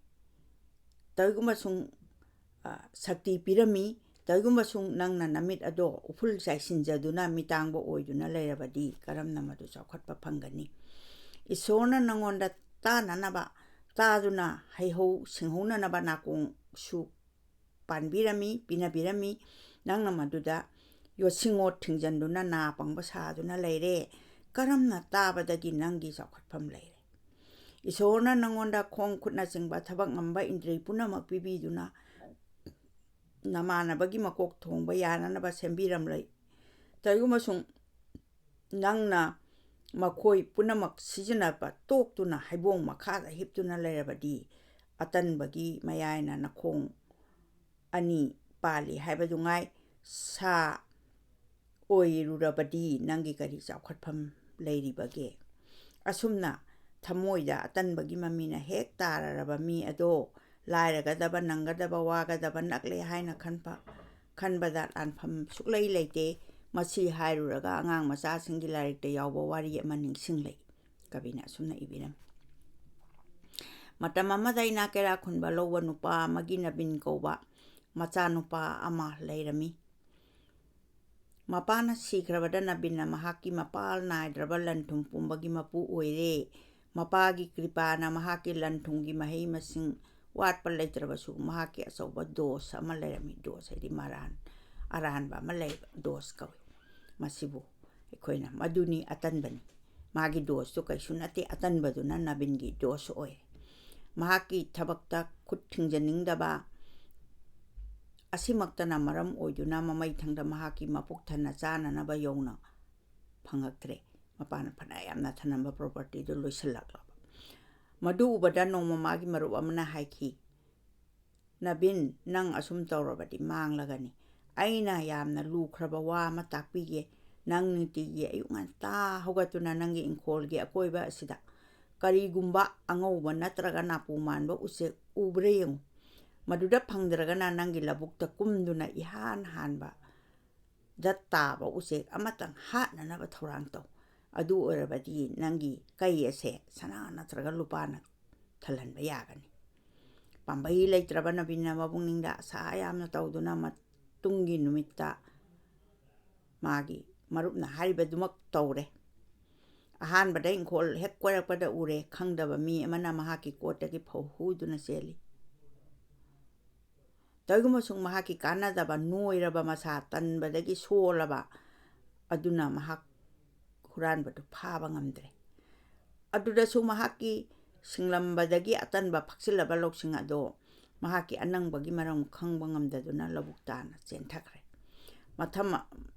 ꯀꯔꯤꯒꯨꯝꯕ ꯁꯨꯝ, ꯑ, ꯁꯛꯇꯤ ꯄꯤꯔꯝꯃꯤ꯫ ꯀꯔꯤꯒꯨꯝꯕ ꯁꯨꯝ ꯅꯪꯅ ꯅꯃꯤꯠ ꯑꯗꯣ ꯎꯐꯨꯜ ꯆꯥꯏꯁꯤꯟꯖꯗꯨꯅ ꯃꯤꯇꯥꯡꯕ ꯑꯣꯏꯗꯨꯅ ꯂꯩꯔꯕꯗꯤ ꯀꯔꯝꯅ ꯃꯗꯨ ꯆꯥꯎꯈꯠꯄ ꯐꯪꯒꯅꯤ? ꯏꯁꯣꯔꯅ ꯅꯉꯣꯟꯗ ꯇꯥꯅꯅꯕ, ꯇꯥꯗꯨꯅ ꯍꯩꯍꯧ ꯁꯤꯡꯍꯧꯅꯅꯕ ꯅꯥꯀꯣꯡꯁꯨ ꯄꯥꯟꯕꯤꯔꯝꯃꯤ, ꯄꯤꯅꯕꯤꯔꯝꯃꯤ꯫ ꯅꯪꯅ ꯃꯗꯨꯗ ꯌꯣꯠꯁꯤꯡꯉꯣꯠ ꯊꯤꯡꯖꯤꯟꯗꯨꯅ ꯅꯥ ꯄꯪꯕ ꯁꯥꯗꯨꯅ ꯂꯩꯔꯦ꯫ ꯀꯔꯝꯅ ꯇꯥꯕꯗꯒꯤ ꯅꯪꯒꯤ ꯆꯥꯎꯈꯠꯐꯝ ꯂꯩꯔꯦ? ꯏꯁꯣꯔꯅ ꯅꯉꯣꯟꯗ ꯈꯣꯡ ꯈꯨꯠꯅꯆꯤꯡꯕ ꯊꯕꯛ ꯉꯝꯕ ꯏꯟꯗ꯭ꯔꯤ ꯄꯨꯝꯅꯃꯛ ꯄꯤꯕꯤꯗꯨꯅ ꯅꯃꯥꯟꯅꯕꯒꯤ ꯃꯀꯣꯛ ꯊꯣꯡꯕ ꯌꯥꯅꯅꯕ ꯁꯦꯝꯕꯤꯔꯝꯂꯦ꯫ ꯀꯔꯤꯒꯨꯝꯕ ꯁꯨꯝ ꯅꯪꯅ ꯃꯈꯣꯏ ꯄꯨꯝꯅꯃꯛ ꯁꯤꯖꯤꯟꯅꯕ ꯇꯣꯛꯇꯨꯅ ꯍꯩꯕꯣꯡ ꯃꯈꯥꯗ ꯍꯤꯞꯇꯨꯅ ꯂꯩꯔꯕꯗꯤ, ꯑꯇꯟꯕꯒꯤ ꯃꯌꯥꯏꯅ ꯅꯈꯣꯡ ꯑꯅꯤ ꯄꯥꯜꯂꯤ ꯍꯥꯏꯕꯗꯨꯉꯥꯏ ꯁꯥ ꯑꯣꯏꯔꯨꯔꯕꯗꯤ ꯅꯪꯒꯤ ꯀꯔꯤ ꯆꯥꯎꯈꯠꯐꯝ ꯂꯩꯔꯤꯕꯒꯦ? ꯑꯁꯨꯝꯅ ꯊꯃꯣꯏꯗ ꯑꯇꯟꯕꯒꯤ ꯃꯃꯤꯅ ꯍꯦꯛ ꯇꯥꯔꯔꯕ ꯃꯤ ꯑꯗꯣ ꯂꯥꯏꯔꯒꯗꯕ, ꯅꯪꯒꯗꯕ, ꯋꯥꯒꯗꯕ ꯅꯛꯂꯦ ꯍꯥꯏꯅ ꯈꯟꯕ, ꯈꯟꯕꯗ ꯂꯥꯟꯐꯝ ꯁꯨꯛꯂꯩ ꯂꯩꯇꯦ꯫ ꯃꯁꯤ ꯍꯥꯏꯔꯨꯔꯒ ꯑꯉꯥꯡ ꯃꯆꯥꯁꯤꯡꯒꯤ ꯂꯥꯏꯔꯤꯛꯇ ꯌꯥꯎꯕ ꯋꯥꯔꯤ ꯑꯃ ꯅꯤꯡꯁꯤꯡꯂꯛꯏ꯫ ꯀꯕꯤꯅ ꯑꯁꯨꯝꯅ ꯏꯕꯤꯔꯝꯃꯤ: ꯃꯇꯝ ꯑꯃꯗ ꯏꯅꯥꯛ ꯀꯩꯔꯥꯛ ꯈꯨꯟꯕ ꯂꯧꯕ ꯅꯨꯄꯥ ꯑꯃꯒꯤ ꯅꯕꯤꯟ ꯀꯧꯕ ꯃꯆꯥꯅꯨꯄꯥ ꯑꯃ ꯂꯩꯔꯝꯃꯤ꯫ ꯃꯄꯥꯅ ꯁꯤꯈ꯭ꯔꯕꯗ ꯅꯕꯤꯟꯅ ꯃꯍꯥꯛꯀꯤ ꯃꯄꯥꯜ ꯅꯥꯏꯗ꯭ꯔꯕ ꯂꯟ ꯊꯨꯝ ꯄꯨꯝꯕꯒꯤ ꯃꯄꯨ ꯑꯣꯏꯔꯦ꯫ ꯃꯄꯥꯒꯤ ꯀ꯭ꯔꯤꯄꯥꯅ ꯃꯍꯥꯛꯀꯤ ꯂꯟ ꯊꯨꯝꯒꯤ ꯃꯍꯩ ꯃꯁꯤꯡ ꯋꯥꯠꯄ ꯂꯩꯇ꯭ꯔꯕꯁꯨ, ꯃꯍꯥꯛꯀꯤ ꯑꯆꯧꯕ ꯗꯣꯁ ꯑꯃ ꯂꯩꯔꯝꯃꯤ꯫ ꯗꯣꯁ ꯍꯥꯏꯗꯤ ꯃꯔꯥꯟ, ꯑꯔꯥꯟꯕ ꯑꯃ ꯂꯩꯕ ꯗꯣꯁ ꯀꯧꯏ꯫ ꯃꯁꯤꯕꯨ ꯑꯩꯈꯣꯏꯅ ꯃꯗꯨꯅꯤ ꯑꯇꯟꯕꯅꯤ꯫ ꯃꯥꯒꯤ ꯗꯣꯁꯇꯨ ꯀꯩꯁꯨ ꯅꯠꯇꯦ, ꯑꯇꯟꯕꯗꯨꯅ ꯅꯕꯤꯟꯒꯤ ꯗꯣꯁ ꯑꯣꯏꯔꯦ꯫ ꯃꯍꯥꯛꯀꯤ ꯊꯕꯛꯇ ꯈꯨꯠ ꯊꯤꯡꯖꯅꯤꯡꯗꯕ ꯑꯁꯤꯃꯛꯇꯅ ꯃꯔꯝ ꯑꯣꯏꯗꯨꯅ ꯃꯃꯩꯊꯪꯗ ꯃꯍꯥꯛꯀꯤ ꯃꯄꯨꯛ ꯊꯟꯅ ꯆꯥꯅꯅꯕ ꯌꯧꯅ ꯐꯪꯉꯛꯇ꯭ꯔꯦ꯫ ꯃꯄꯥꯅ ꯐꯅ ꯌꯥꯝꯅ ꯊꯅꯝꯕ ꯄ꯭ꯔꯣꯄꯔꯇꯤꯗꯨ ꯂꯣꯏꯁꯤꯜꯂꯛꯂꯕ꯫ ꯃꯗꯨ ꯎꯕꯗ ꯅꯣꯡꯃ ꯃꯥꯒꯤ ꯃꯔꯨꯞ ꯑꯃꯅ ꯍꯥꯏꯈꯤ, "ꯅꯕꯤꯟ, ꯅꯪ ꯑꯁꯨꯝ ꯇꯧꯔꯕꯗꯤ ꯃꯥꯡꯂꯒꯅꯤ꯫ ꯑꯩꯅ ꯌꯥꯝꯅ ꯂꯨꯈ꯭ꯔꯕ ꯋꯥ ꯑꯃ ꯇꯥꯛꯄꯤꯒꯦ꯫ ꯅꯪ ꯅꯨꯡꯇꯤꯒꯤ ꯑꯌꯨꯛ ꯉꯟꯇꯥ ꯍꯧꯒꯠꯇꯨꯅ ꯅꯪꯒꯤ ꯏꯪꯈꯣꯜꯒꯤ ꯑꯀꯣꯏꯕ ꯑꯁꯤꯗ ꯀꯔꯤꯒꯨꯝꯕ ꯑꯉꯧꯕ ꯅꯠꯇ꯭ꯔꯒ ꯅꯥꯄꯨ ꯃꯥꯟꯕ ꯎꯆꯦꯛ ꯎꯕ꯭ꯔꯥ ꯌꯦꯡꯉꯨ꯫ ꯃꯗꯨꯗ ꯐꯪꯗ꯭ꯔꯒꯅ ꯅꯪꯒꯤ ꯂꯧꯕꯨꯛꯇ ꯀꯨꯝꯗꯨꯅ ꯏꯍꯥꯟ ꯍꯥꯟꯕ ꯗ ꯇꯥꯕ ꯎꯆꯦꯛ ꯑꯃꯇꯪ ꯍꯥꯠꯅꯅꯕ ꯊꯧꯔꯥꯡ ꯇꯧ꯫ ꯑꯗꯨ ꯑꯣꯏꯔꯕꯗꯤ ꯅꯪꯒꯤ ꯀꯩ ꯑꯁꯦ ꯁꯅꯥ ꯅꯠꯇ꯭ꯔꯒ ꯂꯨꯄꯥꯅ ꯊꯜꯍꯟꯕ ꯌꯥꯒꯅꯤ꯫" ꯄꯥꯝꯕꯩ ꯂꯩꯇ꯭ꯔꯕ ꯅꯕꯤꯟꯅ ꯃꯄꯨꯛꯅꯤꯡꯗ ꯑꯁꯥ ꯌꯥꯝꯅ ꯇꯧꯗꯨꯅ ꯃꯇꯨꯡꯒꯤ ꯅꯨꯃꯤꯠꯇ ꯃꯥꯒꯤ ꯃꯔꯨꯞꯅ ꯍꯥꯏꯔꯤꯕꯗꯨꯃꯛ ꯇꯧꯔꯦ꯫ ꯑꯍꯥꯟꯕꯗ ꯏꯪꯈꯣꯜ ꯍꯦꯛ ꯀꯣꯏꯔꯛꯄꯗ ꯎꯔꯦ, ꯈꯪꯗꯕ ꯃꯤ ꯑꯃꯅ ꯃꯍꯥꯛꯀꯤ ꯀꯣꯠꯇꯒꯤ ꯐꯧ ꯍꯨꯗꯨꯅ ꯆꯦꯜꯂꯤ꯫ ꯇꯧꯏꯒꯨꯝꯕꯁꯨꯡ ꯃꯍꯥꯛꯀꯤ ꯀꯥꯟꯅꯗꯕ ꯅꯣꯏꯔꯕ ꯃꯁꯥ, ꯇꯟꯕꯗꯒꯤ ꯁꯣꯜꯂꯕ ꯑꯗꯨꯅ ꯃꯍꯥꯛ ꯍꯨꯔꯥꯟꯕꯗꯨ ꯐꯥꯕ ꯉꯝꯗ꯭ꯔꯦ꯫ ꯑꯗꯨꯗꯁꯨ ꯃꯍꯥꯛꯀꯤ ꯁꯤꯡꯂꯝꯕꯗꯒꯤ ꯑꯇꯟꯕ ꯐꯛꯆꯤꯜꯂꯕ ꯂꯧꯁꯤꯡ ꯑꯗꯣ ꯃꯍꯥꯛꯀꯤ ꯑꯅꯪꯕꯒꯤ ꯃꯔꯝ ꯈꯪꯕ ꯉꯝꯗꯗꯨꯅ ꯂꯧꯕꯨꯛ ꯇꯥꯅ ꯆꯦꯟꯊꯈ꯭ꯔꯦ꯫ ꯃꯊꯪ,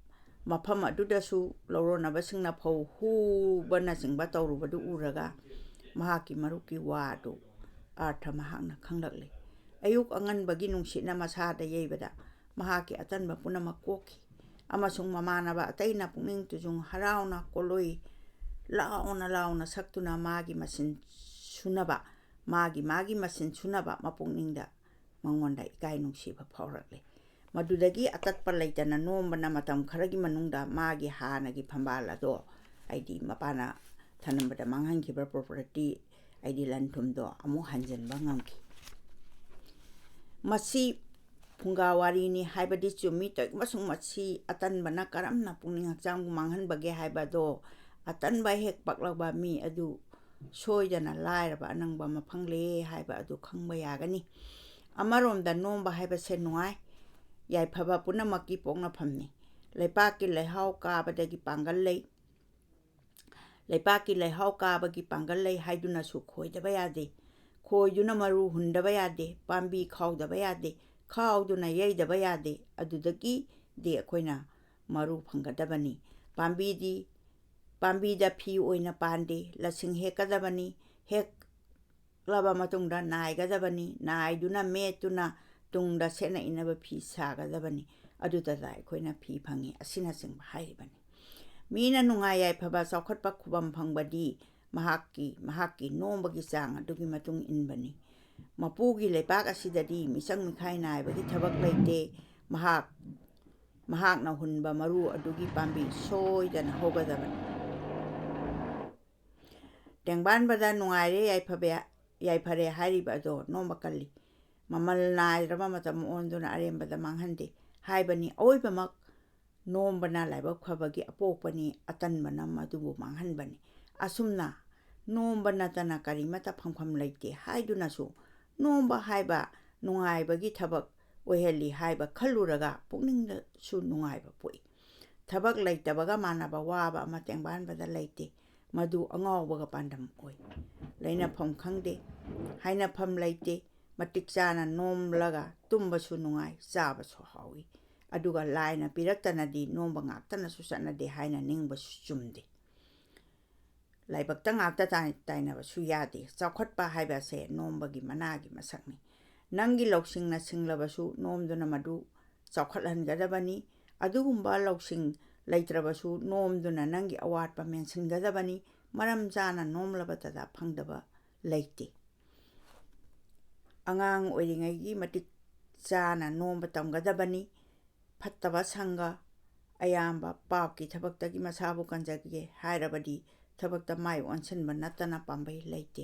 ꯃꯐꯝ ꯑꯗꯨꯗꯁꯨ ꯂꯧꯔꯣꯟꯅꯕꯁꯤꯡꯅ ꯐꯧ ꯍꯨꯕꯅꯆꯤꯡꯕ ꯇꯧꯔꯨꯕꯗꯨ ꯎꯔꯒ ꯃꯍꯥꯛꯀꯤ ꯃꯔꯨꯞꯀꯤ ꯋꯥ ꯑꯗꯨ ꯑꯥꯔꯊ ꯃꯍꯥꯛꯅ ꯈꯪꯂꯛꯂꯦ꯫ ꯑꯌꯨꯛ ꯑꯉꯟꯕꯒꯤ ꯅꯨꯡꯁꯤꯠꯅ ꯃꯁꯥꯗ ꯌꯩꯕꯗ ꯃꯍꯥꯛꯀꯤ ꯑꯇꯟꯕ ꯄꯨꯝꯅꯃꯛ ꯀꯣꯛꯈꯤ, ꯑꯃꯁꯨꯡ ꯃꯃꯥꯟꯅꯕ ꯑꯇꯩꯅ ꯄꯨꯛꯅꯤꯡ ꯇꯨꯖꯨꯡ ꯍꯔꯥꯎꯅ ꯀꯣꯂꯣꯏ ꯂꯥꯎꯅ ꯂꯥꯎꯅ ꯁꯛꯇꯨꯅ ꯃꯥꯒꯤ ꯃꯁꯤꯟ ꯁꯨꯅꯕ, ꯃꯥꯒꯤ, ꯃꯥꯒꯤ ꯃꯁꯤꯟ ꯁꯨꯅꯕ ꯃꯄꯨꯛꯅꯤꯡꯗ ꯃꯉꯣꯟꯗ ꯏꯀꯥꯏ ꯅꯨꯡꯁꯤꯕ ꯐꯥꯎꯔꯛꯂꯦ꯫ ꯃꯗꯨꯗꯒꯤ ꯑꯇꯠꯄ ꯂꯩꯇꯅ ꯅꯣꯝꯕꯅ ꯃꯇꯝ ꯈꯔꯒꯤ ꯃꯅꯨꯡꯗ ꯃꯥꯒꯤ ꯍꯥꯟꯅꯒꯤ ꯐꯝꯕꯥꯜ ꯑꯗꯣ, ꯍꯥꯏꯗꯤ ꯃꯄꯥꯅ ꯊꯅꯝꯕꯗ ꯃꯥꯡꯍꯟꯈꯤꯕ ꯄ꯭ꯔꯣꯄꯔꯇꯤ, ꯍꯥꯏꯗꯤ ꯂꯟ ꯊꯨꯝꯗꯣ ꯑꯃꯨꯛ ꯍꯟꯖꯤꯟꯕ ꯉꯝꯈꯤ꯫ ꯃꯁꯤ ꯐꯨꯡꯒꯥ ꯋꯥꯔꯤꯅꯤ ꯍꯥꯏꯕꯗꯤ ꯆꯨꯝꯃꯤ, ꯇꯧꯏꯒꯨꯝꯕꯁꯨꯡ ꯃꯁꯤ ꯑꯇꯟꯕꯅ ꯀꯔꯝꯅ ꯄꯨꯛꯅꯤꯡ ꯍꯛꯆꯥꯡꯕꯨ ꯃꯥꯡꯍꯟꯕꯒꯦ ꯍꯥꯏꯕꯗꯣ ꯑꯇꯟꯕ ꯍꯦꯛ ꯄꯛꯂꯕ ꯃꯤ ꯑꯗꯨ ꯁꯣꯏꯗꯅ ꯂꯥꯏꯔꯕ ꯑꯅꯪꯕ ꯑꯃ ꯐꯪꯂꯦ ꯍꯥꯏꯕ ꯑꯗꯨ ꯈꯪꯕ ꯌꯥꯒꯅꯤ꯫ ꯑꯃꯔꯣꯝꯗ ꯅꯣꯝꯕ ꯍꯥꯏꯕꯁꯦ ꯅꯨꯡꯉꯥꯏ ꯌꯥꯏꯐꯕ ꯄꯨꯝꯅꯃꯛꯀꯤ ꯄꯣꯛꯅꯐꯝꯅꯤ꯫ ꯂꯩꯄꯥꯛꯀꯤ ꯂꯩꯍꯥꯎ ꯀꯥꯕꯗꯒꯤ ꯄꯥꯡꯒꯜ ꯂꯩ, ꯂꯩꯄꯥꯛꯀꯤ ꯂꯩꯍꯥꯎ ꯀꯥꯕꯒꯤ ꯄꯥꯡꯒꯜ ꯂꯩ ꯍꯥꯏꯗꯨꯅꯁꯨ ꯈꯣꯏꯗꯕ ꯌꯥꯗꯦ꯫ ꯈꯣꯏꯗꯨꯅ ꯃꯔꯨ ꯍꯨꯟꯗꯕ ꯌꯥꯗꯦ, ꯄꯥꯝꯕꯤ ꯈꯥꯎꯗꯕ ꯌꯥꯗꯦ, ꯈꯥꯎꯗꯨꯅ ꯌꯩꯗꯕ ꯌꯥꯗꯦ꯫ ꯑꯗꯨꯗꯒꯤꯗꯤ ꯑꯩꯈꯣꯏꯅ ꯃꯔꯨ ꯐꯪꯒꯗꯕꯅꯤ꯫ ꯄꯥꯝꯕꯤꯗꯤ, ꯄꯥꯝꯕꯤꯗ ꯐꯤ ꯑꯣꯏꯅ ꯄꯥꯟꯗꯦ, ꯂꯁꯤꯡ ꯍꯦꯛꯀꯗꯕꯅꯤ, ꯍꯦꯛꯂꯕ ꯃꯇꯨꯡꯗ ꯅꯥꯏꯒꯗꯕꯅꯤ, ꯅꯥꯏꯗꯨꯅ ꯃꯦꯠꯇꯨꯅ ꯇꯨꯡꯗ ꯁꯦꯠꯅ ꯏꯅꯕ ꯐꯤ ꯁꯥꯒꯗꯕꯅꯤ꯫ ꯑꯗꯨꯗ ꯑꯩꯈꯣꯏꯅ ꯐꯤ ꯐꯪꯉꯤ ꯑꯁꯤꯅꯆꯤꯡꯕ ꯍꯥꯏꯔꯤꯕꯅꯤ꯫ ꯃꯤꯅ ꯅꯨꯡꯉꯥꯏ ꯌꯥꯏꯐꯕ ꯆꯥꯎꯈꯠꯄ ꯈꯨꯕꯝ ꯐꯪꯕꯗꯤ ꯃꯍꯥꯛꯀꯤ, ꯃꯍꯥꯛꯀꯤ ꯅꯣꯝꯕꯒꯤ ꯆꯥꯡ ꯑꯗꯨꯒꯤ ꯃꯇꯨꯡ ꯏꯟꯕꯅꯤ꯫ ꯃꯄꯨꯒꯤ ꯂꯩꯄꯥꯛ ꯑꯁꯤꯗꯗꯤ ꯃꯤꯆꯪ ꯃꯤꯈꯥꯏ ꯅꯥꯏꯕꯒꯤ ꯊꯕꯛ ꯂꯩꯇꯦ꯫ ꯃꯍꯥꯛ, ꯃꯍꯥꯛꯅ ꯍꯨꯟꯕ ꯃꯔꯨ ꯑꯗꯨꯒꯤ ꯄꯥꯝꯕꯤ ꯁꯣꯏꯗꯅ ꯍꯧꯒꯗꯕꯅꯤ꯫ ꯇꯦꯡꯕꯥꯟꯕꯗ ꯅꯨꯡꯉꯥꯏꯔꯦ ꯌꯥꯏꯐꯕ, ꯌꯥꯏꯐꯔꯦ ꯍꯥꯏꯔꯤꯕ ꯑꯗꯣ ꯅꯣꯝꯕ ꯀꯜꯂꯤ꯫ ꯃꯃꯜ ꯅꯥꯏꯗ꯭ꯔꯕ ꯃꯇꯝ ꯑꯣꯟꯗꯨꯅ ꯑꯔꯦꯝꯕꯗ ꯃꯥꯡꯍꯟꯗꯦ ꯍꯥꯏꯕꯅꯤ꯫ ꯑꯑꯣꯏꯕꯃꯛ ꯅꯣꯝꯕꯅ ꯂꯥꯏꯕꯛ ꯐꯕꯒꯤ ꯑꯄꯣꯛꯄꯅꯤ, ꯑꯇꯟꯕꯅ ꯃꯗꯨꯕꯨ ꯃꯥꯡꯍꯟꯕꯅꯤ꯫ ꯑꯁꯨꯝꯅ ꯅꯣꯝꯕ ꯅꯠꯇꯅ ꯀꯔꯤꯃꯠꯇ ꯐꯪꯐꯝ ꯂꯩꯇꯦ ꯍꯥꯏꯗꯨꯅꯁꯨ ꯅꯣꯝꯕ ꯍꯥꯏꯕ ꯅꯨꯡꯉꯥꯏꯕꯒꯤ ꯊꯕꯛ ꯑꯣꯏꯍꯜꯂꯤ ꯍꯥꯏꯕ ꯈꯜꯂꯨꯔꯒ ꯄꯨꯛꯅꯤꯡꯗꯁꯨ ꯅꯨꯡꯉꯥꯏꯕ ꯄꯣꯛꯏ꯫ ꯊꯕꯛ ꯂꯩꯇꯕꯒ ꯃꯥꯟꯅꯕ ꯋꯥꯕ ꯑꯃ ꯇꯦꯡꯕꯥꯟꯕꯗ ꯂꯩꯇꯦ꯫ ꯃꯗꯨ ꯑꯉꯥꯎꯕꯒ ꯄꯥꯟꯗꯝ ꯑꯣꯏ꯫ ꯂꯩꯅꯐꯝ ꯈꯪꯗꯦ, ꯍꯥꯏꯅꯐꯝ ꯂꯩꯇꯦ꯫ ꯃꯇꯤꯛ ꯆꯥꯅ ꯅꯣꯝꯂꯒ ꯇꯨꯝꯕꯁꯨ ꯅꯨꯡꯉꯥꯏ, ꯆꯥꯕꯁꯨ ꯍꯥꯎꯏ꯫ ꯑꯗꯨꯒ ꯂꯥꯏꯅ ꯄꯤꯔꯛꯇꯅꯗꯤ ꯅꯣꯝꯕ ꯉꯥꯛꯇꯅꯁꯨ ꯆꯠꯅꯗꯦ ꯍꯥꯏꯅ ꯅꯤꯡꯕꯁꯨ ꯆꯨꯝꯗꯦ꯫ ꯂꯥꯏꯕꯛꯇ ꯉꯥꯛꯇ ꯇꯥꯏ-, ꯇꯥꯏꯅꯕꯁꯨ ꯌꯥꯗꯦ꯫ ꯆꯥꯎꯈꯠꯄ ꯍꯥꯏꯕ ꯑꯁꯦ ꯅꯣꯝꯕꯒꯤ ꯃꯅꯥꯒꯤ ꯃꯁꯛꯅꯤ꯫ ꯅꯪꯒꯤ ꯂꯧꯁꯤꯡꯅ ꯁꯤꯡꯂꯕꯁꯨ ꯅꯣꯝꯗꯨꯅ ꯃꯗꯨ ꯆꯥꯎꯈꯠꯍꯟꯒꯗꯕꯅꯤ꯫ ꯑꯗꯨꯒꯨꯝꯕ ꯂꯧꯁꯤꯡ ꯂꯩꯇ꯭ꯔꯕꯁꯨ ꯅꯣꯝꯗꯨꯅ ꯅꯪꯒꯤ ꯑꯋꯥꯠꯄ ꯃꯦꯟꯁꯤꯟꯒꯗꯕꯅꯤ꯫ ꯃꯔꯝ ꯆꯥꯅ ꯅꯣꯝꯂꯕꯗꯇ ꯐꯪꯗꯕ ꯂꯩꯇꯦ꯫ ꯑꯉꯥꯡ ꯑꯣꯏꯔꯤꯉꯩꯒꯤ ꯃꯇꯤꯛ ꯆꯥꯅ ꯅꯣꯝꯕ ꯇꯝꯒꯗꯕꯅꯤ꯫ ꯐꯠꯇꯕ ꯁꯪꯒ ꯑꯌꯥꯝꯕ ꯄꯥꯞꯀꯤ ꯊꯕꯛꯇꯒꯤ ꯃꯁꯥꯕꯨ ꯀꯟꯖꯒꯦ ꯍꯥꯏꯔꯕꯗꯤ ꯊꯕꯛꯇ ꯃꯥꯏ ꯑꯣꯟꯁꯤꯟꯕ ꯅꯠꯇꯅ ꯄꯥꯝꯕꯩ ꯂꯩꯇꯦ꯫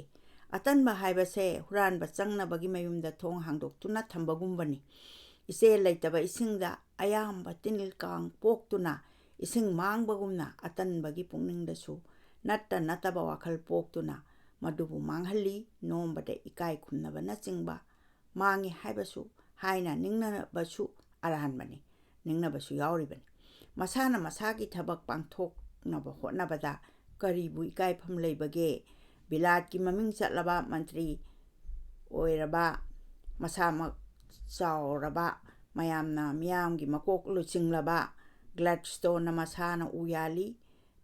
ꯑꯇꯟꯕ ꯍꯥꯏꯕꯁꯦ ꯍꯨꯔꯥꯟꯕ ꯆꯪꯅꯕꯒꯤ ꯃꯌꯨꯝꯗ ꯊꯣꯡ ꯍꯥꯡꯗꯣꯛꯇꯨꯅ ꯊꯝꯕꯒꯨꯝꯕꯅꯤ꯫ ꯏꯆꯦꯜ ꯂꯩꯇꯕ ꯏꯁꯤꯡꯗ ꯑꯌꯥꯝꯕ ꯇꯤꯜ ꯀꯥꯡ ꯄꯣꯛꯇꯨꯅ ꯏꯁꯤꯡ ꯃꯥꯡꯕꯒꯨꯝꯅ ꯑꯇꯟꯕꯒꯤ ꯄꯨꯛꯅꯤꯡꯗꯁꯨ ꯅꯠꯇ ꯅꯠꯇꯕ ꯋꯥꯈꯜ ꯄꯣꯛꯇꯨꯅ ꯃꯗꯨꯕꯨ ꯃꯥꯡꯍꯜꯂꯤ꯫ ꯅꯣꯝꯕꯗ ꯏꯀꯥꯏ ꯈꯨꯝꯅꯕꯅꯆꯤꯡꯕ ꯃꯥꯡꯉꯤ ꯍꯥꯏꯕꯁꯨ ꯍꯥꯏꯅ ꯅꯤꯡꯅꯕꯁꯨ ꯑꯔꯥꯟꯕꯅꯤ, ꯅꯤꯡꯅꯕꯁꯨ ꯌꯥꯎꯔꯤꯕꯅꯤ꯫ ꯃꯁꯥꯅ ꯃꯁꯥꯒꯤ ꯊꯕꯛ ꯄꯥꯡꯊꯣꯛꯅꯕ ꯍꯣꯠꯅꯕꯗ ꯀꯔꯤꯕꯨ ꯏꯀꯥꯏꯐꯝ ꯂꯩꯕꯒꯦ? ꯕꯤꯂꯥꯠꯀꯤ ꯃꯃꯤꯡ ꯆꯠꯂꯕ ꯃꯟꯇ꯭ꯔꯤ ꯑꯣꯏꯔꯕ, ꯃꯁꯥꯃꯛ ꯆꯥꯎꯔꯕ, ꯃꯌꯥꯝꯅ ꯃꯤꯌꯥꯝꯒꯤ ꯃꯀꯣꯛ ꯂꯨꯆꯤꯡꯂꯕ ꯒ꯭ꯂꯦꯗꯁ꯭ꯇꯣꯟꯅ ꯃꯁꯥꯅ ꯎ ꯌꯥꯜꯂꯤ꯫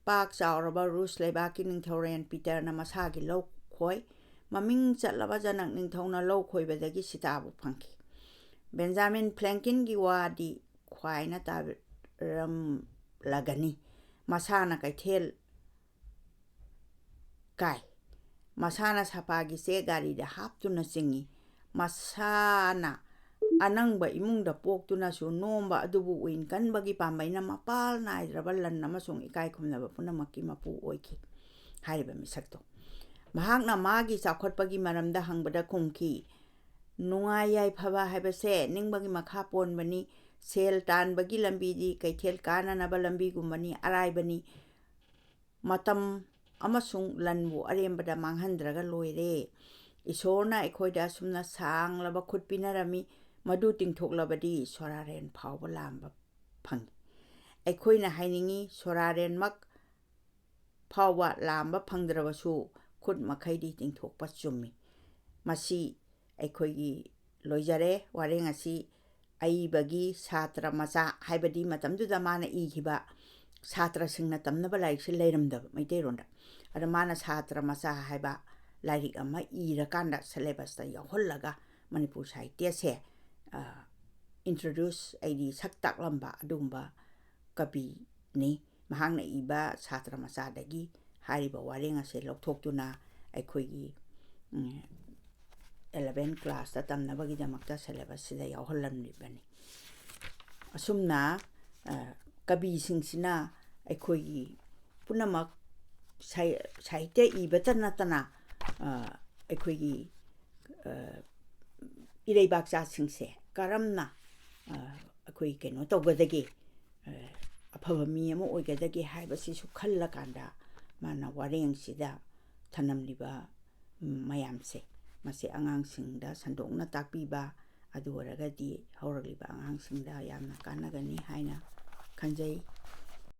ꯄꯥꯛ ꯆꯥꯎꯔꯕ ꯔꯨꯁ ꯂꯩꯕꯥꯛꯀꯤ ꯅꯤꯡꯊꯧꯔꯦꯟ ꯄꯤꯇꯔꯅ ꯃꯁꯥꯒꯤ ꯂꯧ ꯈꯣꯏ꯫ ꯃꯃꯤꯡ ꯆꯠꯂꯕ ꯖꯅꯛ ꯅꯤꯡꯊꯧꯅ ꯂꯧ ꯈꯣꯏꯕꯗꯒꯤ ꯁꯤꯇꯥꯕꯨ ꯐꯪꯈꯤ꯫ ꯕꯦꯟꯖꯥꯃꯤꯟ ꯐ꯭ꯔꯦꯡꯀꯤꯟꯒꯤ ꯋꯥꯗꯤ ꯈ꯭ꯋꯥꯏꯅ ꯇꯥꯔꯝꯂꯒꯅꯤ꯫ ꯃꯁꯥꯅ ꯀꯩꯊꯦꯜ ꯀꯥꯏ꯫ ꯃꯁꯥꯅ ꯁꯥꯄꯥꯒꯤ ꯆꯦ ꯒꯥꯔꯤꯗ ꯍꯥꯞꯇꯨꯅ ꯆꯤꯡꯏ꯫ ꯃꯁꯥꯅ ꯑꯅꯪꯕ ꯏꯃꯨꯡꯗ ꯄꯣꯛꯇꯨꯅꯁꯨ ꯅꯣꯝꯕ ꯑꯗꯨꯕꯨ ꯎꯏꯟ ꯀꯟꯕꯒꯤ ꯄꯥꯝꯕꯩꯅ ꯃꯄꯥꯜ ꯅꯥꯏꯗ꯭ꯔꯕ ꯂꯟ ꯑꯃꯁꯨꯡ ꯏꯀꯥꯏ ꯈꯨꯝꯅꯕ ꯄꯨꯝꯅꯃꯛꯀꯤ ꯃꯄꯨ ꯑꯣꯏꯈꯤ꯫ ꯍꯥꯏꯔꯤꯕ ꯃꯤꯁꯛꯇꯣ꯫ ꯃꯍꯥꯛꯅ ꯃꯥꯒꯤ ꯆꯥꯎꯈꯠꯄꯒꯤ ꯃꯔꯝꯗ ꯍꯪꯕꯗ ꯈꯨꯝꯈꯤ, "ꯅꯨꯡꯉꯥꯏ ꯌꯥꯏꯐꯕ ꯍꯥꯏꯕꯁꯦ ꯅꯤꯡꯕꯒꯤ ꯃꯈꯥ ꯄꯣꯟꯕꯅꯤ꯫ ꯁꯦꯜ ꯇꯥꯟꯕꯒꯤ ꯂꯝꯕꯤꯗꯤ ꯀꯩꯊꯦꯜ ꯀꯥꯅꯅꯕ ꯂꯝꯕꯤꯒꯨꯝꯕꯅꯤ, ꯑꯔꯥꯏꯕꯅꯤ꯫ ꯃꯇꯝ ꯑꯃꯁꯨꯡ ꯂꯟꯕꯨ ꯑꯔꯦꯝꯕꯗ ꯃꯥꯡꯍꯟꯗ꯭ꯔꯒ ꯂꯣꯏꯔꯦ꯫ ꯏꯁꯣꯔꯅ ꯑꯩꯈꯣꯏꯗ ꯑꯁꯨꯝꯅ ꯁꯥꯡꯂꯕ ꯈꯨꯠ ꯄꯤꯅꯔꯝꯃꯤ, ꯃꯗꯨ ꯇꯤꯡꯊꯣꯛꯂꯕꯗꯤ ꯁꯣꯔꯥꯔꯦꯟ ꯐꯥꯎꯕ ꯂꯥꯝꯕ ꯐꯪꯏ꯫ ꯑꯩꯈꯣꯏꯅ ꯍꯥꯏꯅꯤꯡꯏ, ꯁꯣꯔꯥꯔꯦꯟꯃꯛ ꯐꯥꯎꯕ ꯂꯥꯝꯕ ꯐꯪꯗ꯭ꯔꯕꯁꯨ ꯈꯨꯠ ꯃꯈꯩꯗꯤ ꯇꯤꯡꯊꯣꯛꯄ ꯆꯨꯝꯃꯤ꯫" ꯃꯁꯤ ꯑꯩꯈꯣꯏꯒꯤ ꯂꯣꯏꯖꯔꯦ꯫ ꯋꯥꯔꯦꯡ ꯑꯁꯤ ꯑꯏꯕꯒꯤ ꯁꯥꯇ꯭ꯔ ꯃꯆꯥ ꯍꯥꯏꯕꯗꯤ ꯃꯇꯝꯗꯨꯗ ꯃꯥꯅ ꯏꯈꯤꯕ ꯁꯥꯇ꯭ꯔꯁꯤꯡꯅ ꯇꯝꯅꯕ ꯂꯥꯏꯔꯤꯛꯁꯦ ꯂꯩꯔꯝꯗꯕ ꯃꯩꯇꯩꯔꯣꯟꯗ꯫ ꯑꯗ ꯃꯥꯅ ꯁꯥꯇ꯭ꯔ ꯃꯆꯥ ꯍꯥꯏꯕ ꯂꯥꯏꯔꯤꯛ ꯑꯃ ꯏꯔꯀꯥꯟꯗ syllabusꯇ ꯌꯥꯎꯍꯜꯂꯒ ꯃꯅꯤꯄꯨꯔ ꯁꯥꯍꯤꯇ꯭ꯌꯁꯦ introduce, ꯍꯥꯏꯗꯤ ꯁꯛ ꯇꯥꯛꯂꯝꯕ ꯑꯗꯨꯒꯨꯝꯕ ꯀꯕꯤꯅꯤ꯫ ꯃꯍꯥꯛꯅ ꯏꯕ ꯁꯥꯇ꯭ꯔ ꯃꯆꯥꯗꯒꯤ ꯍꯥꯏꯔꯤꯕ ꯋꯥꯔꯦꯡ ꯑꯁꯦ ꯂꯧꯊꯣꯛꯇꯨꯅ ꯑꯩꯈꯣꯏꯒꯤ eleven classꯇ ꯇꯝꯅꯕꯒꯤꯗꯃꯛꯇ syllabusꯁꯤꯗ ꯌꯥꯎꯍꯜꯂꯝꯂꯤꯕꯅꯤ꯫ ꯑꯁꯨꯝꯅ ꯀꯕꯤꯁꯤꯡꯁꯤꯅ ꯑꯩꯈꯣꯏꯒꯤ ꯄꯨꯝꯅꯃꯛ ꯁꯥꯍꯤꯇ꯭ꯌ ꯏꯕꯇ ꯅꯠꯇꯅ ꯑꯩꯈꯣꯏꯒꯤ ꯏꯔꯩꯕꯥꯛꯆꯥꯁꯤꯡꯁꯦ ꯀꯔꯝꯅ ꯑꯩꯈꯣꯏ ꯀꯩꯅꯣ ꯇꯧꯒꯗꯒꯦ, ꯑꯐꯕ ꯃꯤ ꯑꯃ ꯑꯣꯏꯒꯗꯒꯦ ꯍꯥꯏꯕꯁꯤꯁꯨ ꯈꯜꯂꯀꯥꯟꯗ ꯃꯥꯅ ꯋꯥꯔꯦꯡꯁꯤꯗ ꯊꯅꯝꯂꯤꯕ ꯃꯌꯥꯝꯁꯦ, ꯃꯁꯤ ꯑꯉꯥꯡꯁꯤꯡꯗ ꯁꯟꯗꯣꯛꯅ ꯇꯥꯛꯄꯤꯕ, ꯑꯗꯨ ꯑꯣꯏꯔꯒꯗꯤ ꯍꯧꯔꯛꯂꯤꯕ ꯑꯉꯥꯡꯁꯤꯡꯗ ꯌꯥꯝꯅ ꯀꯥꯟꯅꯒꯅꯤ ꯍꯥꯏꯅ ꯈꯟꯖꯩ꯫